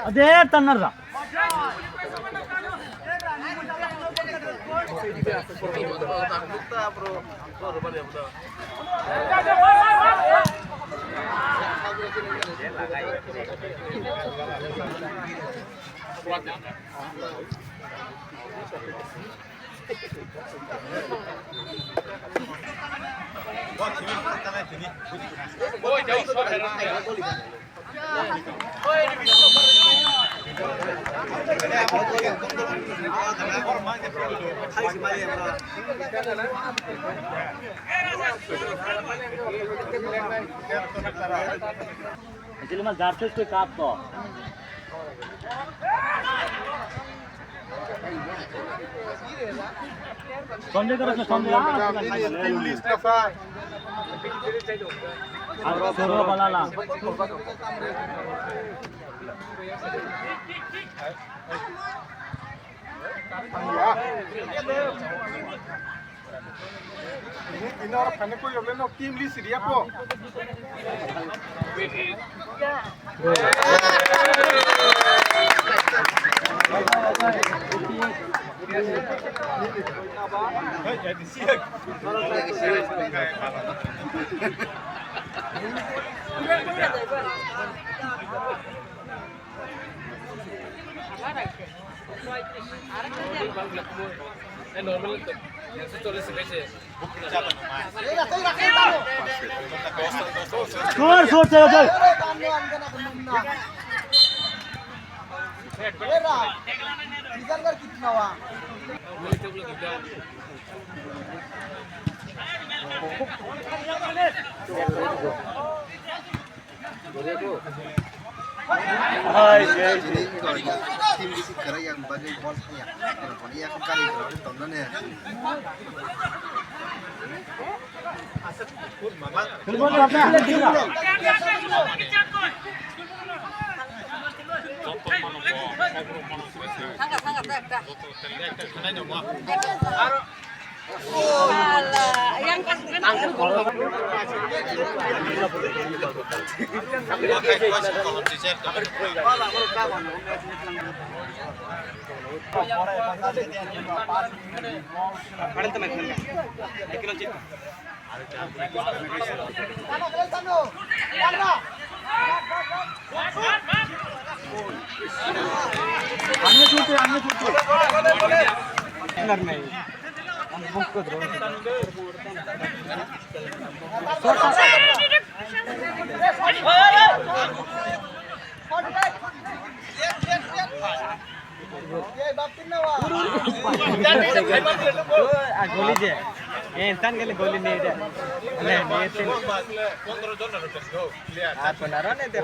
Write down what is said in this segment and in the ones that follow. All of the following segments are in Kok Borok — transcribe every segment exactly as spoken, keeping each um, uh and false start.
Ade tanarra. Actually, mas jersey koi cup to. Sanjay karo, Sanjay, ah, team list na sa. Aro soro balala. Ini, ini orang panik kok, ya, belum team list dia kok. Score, score, चलो, चल। Hai, hai. Tim bisi kwrwi yang bagwi bol thangya. Yang kari kwrwi tongna ne. Thangka, thangka, thangka. Goli de. Eh, tan gele goli ne de. Le, ne tin. Pondro jon aro pen go. Clear. Ah, pondro ne de.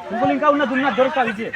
Kumpul ingkau na dunna dorka biji.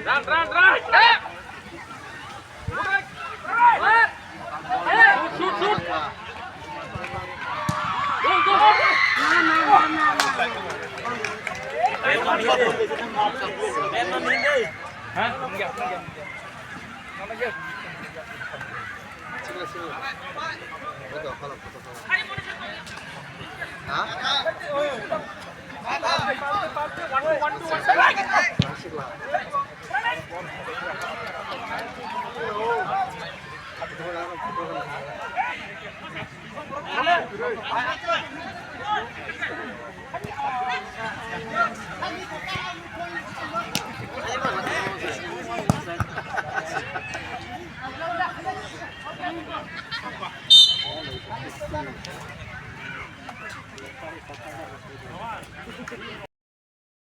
Run, run, run! Shoot, shoot, shoot! Go, go, go!